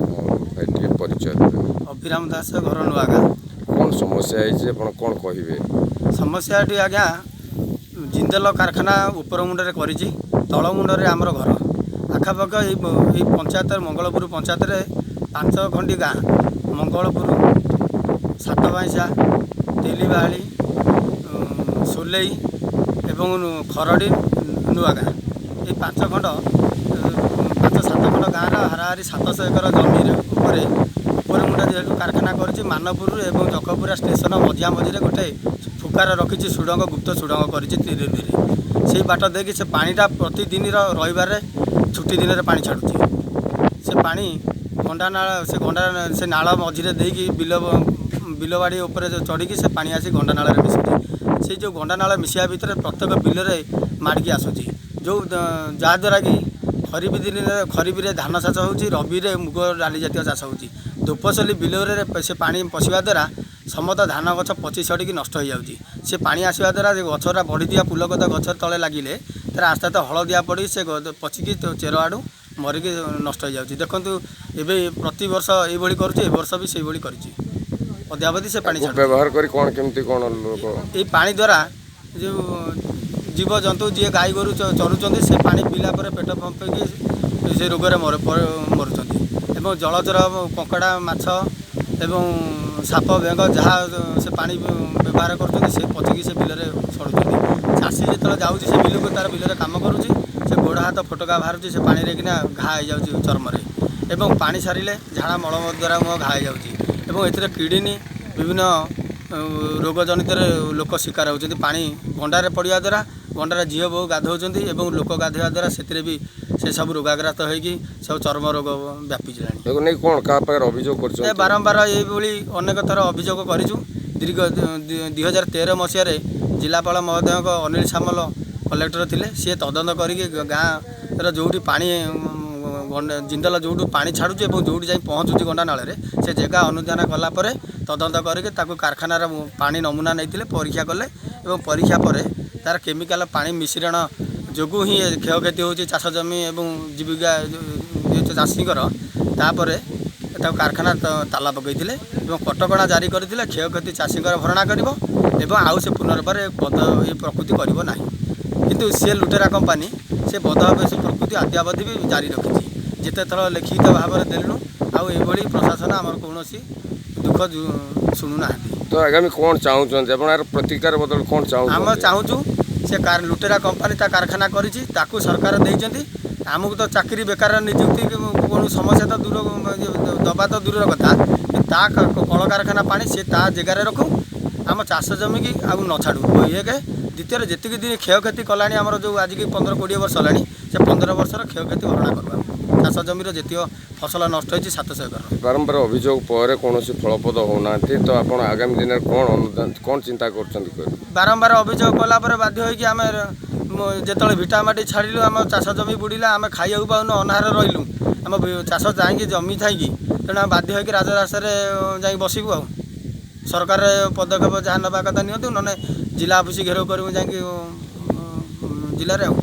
ଆଉ ଭାଇ, ଟିକେ ପରିଚୟ ଦେବେ? ଅଭିରାମ ଦାସ, ଘର ନୂଆଗାଁ। କ'ଣ ସମସ୍ୟା ହେଇଛି, ଆପଣ କ'ଣ କହିବେ? ସମସ୍ୟାଟି ଆଜ୍ଞା, ଜିନ୍ଦଲ କାରଖାନା ଉପର ମୁଣ୍ଡରେ କରିଛି, ତଳ ମୁଣ୍ଡରେ ଆମର ଘର। ଆଖପାଖ ଏଇ ପଞ୍ଚାୟତରେ, ମଙ୍ଗଳପୁର ପଞ୍ଚାୟତରେ 5 ଖଣ୍ଡି ଗାଁ, ମଙ୍ଗଳପୁର, ସାତବାଇଁସା, ତେଲିବାହାଳି, ସୋଲେଇ ଏବଂ ଖରଡ଼ି, ନୂଆଗାଁ, ଏଇ 5 ଖଣ୍ଡ, 5 7 ଖଣ୍ଡ ଗାଁର ହାରାହାରି 700 ଏକର ଜମିରେ ଉପରେ ଉପର ମୁଣ୍ଡ ଯେହେତୁ କାରଖାନା କରିଛି, ମାନପୁର ଏବଂ ଜଖପୁରା ଷ୍ଟେସନ ମଝିଆ ମଝିରେ ଗୋଟେ ଫୁକାର ରଖିଛି, ସୁଡ଼ଙ୍ଗ, ଗୁପ୍ତ ସୁଡ଼ଙ୍ଗ କରିଛି ତ୍ରିବେଣୀରେ। ସେଇ ବାଟ ଦେଇକି ସେ ପାଣିଟା ପ୍ରତିଦିନର ରବିବାରରେ, ଛୁଟି ଦିନରେ ପାଣି ଛାଡ଼ୁଛି। ସେ ପାଣି ଗଣ୍ଡା ନାଳ, ସେ ଗଣ୍ଡା ସେ ନାଳ ମଝିରେ ଦେଇକି ବିଲ ବିଲବାଡ଼ି ଉପରେ ଯେଉଁ ଚଢ଼ିକି ସେ ପାଣି ଆସି ଗଣ୍ଡା ନାଳରେ ମିଶୁଛି। ସେଇ ଯେଉଁ ଗଣ୍ଡା ନାଳ ମିଶିବା ଭିତରେ ପ୍ରତ୍ୟେକ ବିଲରେ ମାଡ଼ିକି ଆସୁଛି, ଯେଉଁ ଯାହାଦ୍ୱାରା କି ଖରିଫ ଦିନରେ, ଖରିଫରେ ଧାନ ଚାଷ ହେଉଛି, ରବିରେ ମୁଗ ଡାଲି ଜାତୀୟ ଚାଷ ହେଉଛି। ଦୋପସଲି ବିଲରେ ସେ ପାଣି ପଶିବା ଦ୍ୱାରା ସମସ୍ତ ଧାନ ଗଛ ପଚି ସଢ଼ିକି ନଷ୍ଟ ହୋଇଯାଉଛି। ସେ ପାଣି ଆସିବା ଦ୍ୱାରା ସେ ଗଛଟା ବଢ଼ିଥିବା ପୁଲକତା ଗଛ ତଳେ ଲାଗିଲେ ତାର ଆସ୍ତେ ଆସ୍ତେ ହଳଦିଆ ପଡ଼ି ସେ ପଚିକି ଚେର ଆଡ଼ୁ ମରିକି ନଷ୍ଟ ହୋଇଯାଉଛି। ଦେଖନ୍ତୁ, ଏବେ ପ୍ରତିବର୍ଷ ଏଇଭଳି କରୁଛି, ଏ ବର୍ଷ ବି ସେଇଭଳି କରିଛି। ଅଦ୍ୟାବଧି ସେ ପାଣି ତାକୁ ବ୍ୟବହାର କରି କ'ଣ କେମିତି କ'ଣ ଲୋକ ଏଇ ପାଣି ଦ୍ୱାରା ଯେଉଁ ଜୀବଜନ୍ତୁ ଯିଏ ଗାଈ ଗୋରୁ ଚରୁଛନ୍ତି, ସେ ପାଣି ପିଇଲା ପରେ ପେଟ ପମ୍ପେଇକି ସେ ରୋଗରେ ମରୁଛନ୍ତି ଏବଂ ଜଳଚର କଙ୍କଡ଼ା, ମାଛ ଏବଂ ସାପ, ବେଙ୍ଗ ଯାହା ସେ ପାଣି ବ୍ୟବହାର କରୁଛନ୍ତି, ସେ ପଚିକି ସେ ବିଲରେ ସଢ଼ୁଛନ୍ତି। ଚାଷୀ ଯେତେବେଳେ ଯାଉଛି ସେ ବିଲକୁ, ତାର ବିଲରେ କାମ କରୁଛି, ସେ ଗୋଡ଼ ହାତ ଫୋଟକା ବାହାରୁଛି ସେ ପାଣିରେ କିନା ଘା ହେଇଯାଉଛି ଚର୍ମରେ ଏବଂ ପାଣି ସାରିଲେ ଝାଡ଼ା ମଳ ଦ୍ୱାରା ଘା ହେଇଯାଉଛି ଏବଂ ଏଥିରେ କିଡ଼ନୀ ବିଭିନ୍ନ ରୋଗ ଜନିତରେ ଲୋକ ଶିକାର ହେଉଛନ୍ତି। ପାଣି ଗଣ୍ଡାରେ ପଡ଼ିବା ଦ୍ୱାରା ଗଣ୍ଡାରେ ଝିଅ ବୋହୂ ଗାଧୋଉଛନ୍ତି ଏବଂ ଲୋକ ଗାଧୋଇବା ଦ୍ୱାରା ସେଥିରେ ବି ସେ ସବୁ ରୋଗାଗ୍ରସ୍ତ ହେଇକି ସବୁ ଚର୍ମ ରୋଗ ବ୍ୟାପିଯିଲାଣି। ଏହାକୁ ନେଇ କ'ଣ କାହା ପାଖରେ ଅଭିଯୋଗ କରିଛନ୍ତି? ବାରମ୍ବାର ଏଇଭଳି ଅନେକ ଥର ଅଭିଯୋଗ କରିଛୁ। ଦୀର୍ଘ 2013 ମସିହାରେ ଜିଲ୍ଲାପାଳ ମହୋଦୟଙ୍କ ଅନିଲ ସାମଲ କଲେକ୍ଟର ଥିଲେ, ସିଏ ତଦନ୍ତ କରିକି ଗାଁର ଯେଉଁଠି ପାଣି ଜିନ୍ଦଲ ଯେଉଁଠୁ ପାଣି ଛାଡ଼ୁଛି ଏବଂ ଯେଉଁଠି ଯାଇ ପହଞ୍ଚୁଛି ଗଣ୍ଡା ନାଳରେ, ସେ ଜାଗା ଅନୁଧ୍ୟାନ କଲା ପରେ ତଦନ୍ତ କରିକି ତାକୁ କାରଖାନାର ପାଣି ନମୁନା ନେଇଥିଲେ, ପରୀକ୍ଷା କଲେ ଏବଂ ପରୀକ୍ଷା ପରେ ତାର କେମିକାଲ ପାଣି ମିଶ୍ରଣ ଯୋଗୁଁ ହିଁ କ୍ଷୟକ୍ଷତି ହେଉଛି ଚାଷ ଜମି ଏବଂ ଜୀବିକା ଚାଷୀଙ୍କର। ତାପରେ ତାକୁ କାରଖାନା ତାଲା ପକାଇଥିଲେ ଏବଂ କଟକଣା ଜାରି କରିଥିଲେ, କ୍ଷୟକ୍ଷତି ଚାଷୀଙ୍କର ଭରଣା କରିବ ଏବଂ ଆଉ ସେ ପୁନର୍ବାର ବଦ ଏ ପ୍ରକୃତି କରିବ ନାହିଁ। କିନ୍ତୁ ସେ ଲୁଟେରା କମ୍ପାନୀ ସେ ବଦ ସେ ପ୍ରକୃତି ଅଦ୍ୟାବଧି ବି ଜାରି ରଖିଛି। ଯେତେ ଥର ଲିଖିତ ଭାବରେ ଦେଲୁ, ଆଉ ଏଇଭଳି ପ୍ରଶାସନ ଆମର କୌଣସି ଦୁଃଖ ଶୁଣୁନାହାନ୍ତି। ତ ଆଗାମୀ କ'ଣ ଚାହୁଁଛନ୍ତି ଆପଣ? ଏହାର ପ୍ରତିକାର ବଦଳ କ'ଣ ଚାହୁଁଛନ୍ତି? ଆମେ ଚାହୁଁଛୁ ସେ ଲୁଟେରା କମ୍ପାନୀ ତା କାରଖାନା କରିଛି, ତାକୁ ସରକାର ଦେଇଛନ୍ତି, ଆମକୁ ତ ଚାକିରି ବେକାର ନିଯୁକ୍ତି କୌଣସି ସମସ୍ୟା ତ ଦୂର ଦେବା ତ ଦୂରର କଥା, ତା କଳକାରଖାନା ପାଣି ସେ ତା ଜାଗାରେ ରଖୁ, ଆମ ଚାଷ ଜମିକି ଆଉ ନ ଛାଡ଼ୁ ଏକ। ଦ୍ୱିତୀୟରେ, ଯେତିକି ଦିନ କ୍ଷୟକ୍ଷତି କଲାଣି ଆମର, ଯେଉଁ ଆଜିକି 15 20 ବର୍ଷ ହେଲାଣି, ସେ 15 ବର୍ଷର କ୍ଷୟକ୍ଷତି ଭରଣା କରିବା, ଚାଷ ଜମିର ଯେତିକ ଫସଲ ନଷ୍ଟ ହେଇଛି 700 ଏକର। ବାରମ୍ବାର ଅଭିଯୋଗ ପରେ କୌଣସି ଫଳପ୍ରଦ ହେଉନାହାନ୍ତି, ତ ଆପଣ ଆଗାମୀ ଦିନରେ କ'ଣ ଅନୁଦାନ କ'ଣ ଚିନ୍ତା କରୁଛନ୍ତି? ବାରମ୍ବାର ଅଭିଯୋଗ କଲା ପରେ ବାଧ୍ୟ ହୋଇକି ଆମେ ଯେତେବେଳେ ଭିଟା ମାଟି ଛାଡ଼ିଲୁ, ଆମ ଚାଷ ଜମି ବୁଡ଼ିଲା, ଆମେ ଖାଇବାକୁ ପାଉନୁ, ଅନାହାର ରହିଲୁ, ଆମ ଚାଷ ଯାଇକି ଜମି ଥାଇକି, ତେଣୁ ଆମେ ବାଧ୍ୟ ହୋଇକି ରାଜରାସ୍ତାରେ ଯାଇକି ବସିବୁ। ଆଉ ସରକାର ପଦକ୍ଷେପ ଯାହା ନେବା କଥା ନିଅନ୍ତୁ, ନହେଲେ ଜିଲ୍ଲା ଅଫିସ ଘେରାଉ କରିବୁ ଯାଇକି ଜିଲ୍ଲାରେ। ଆଉ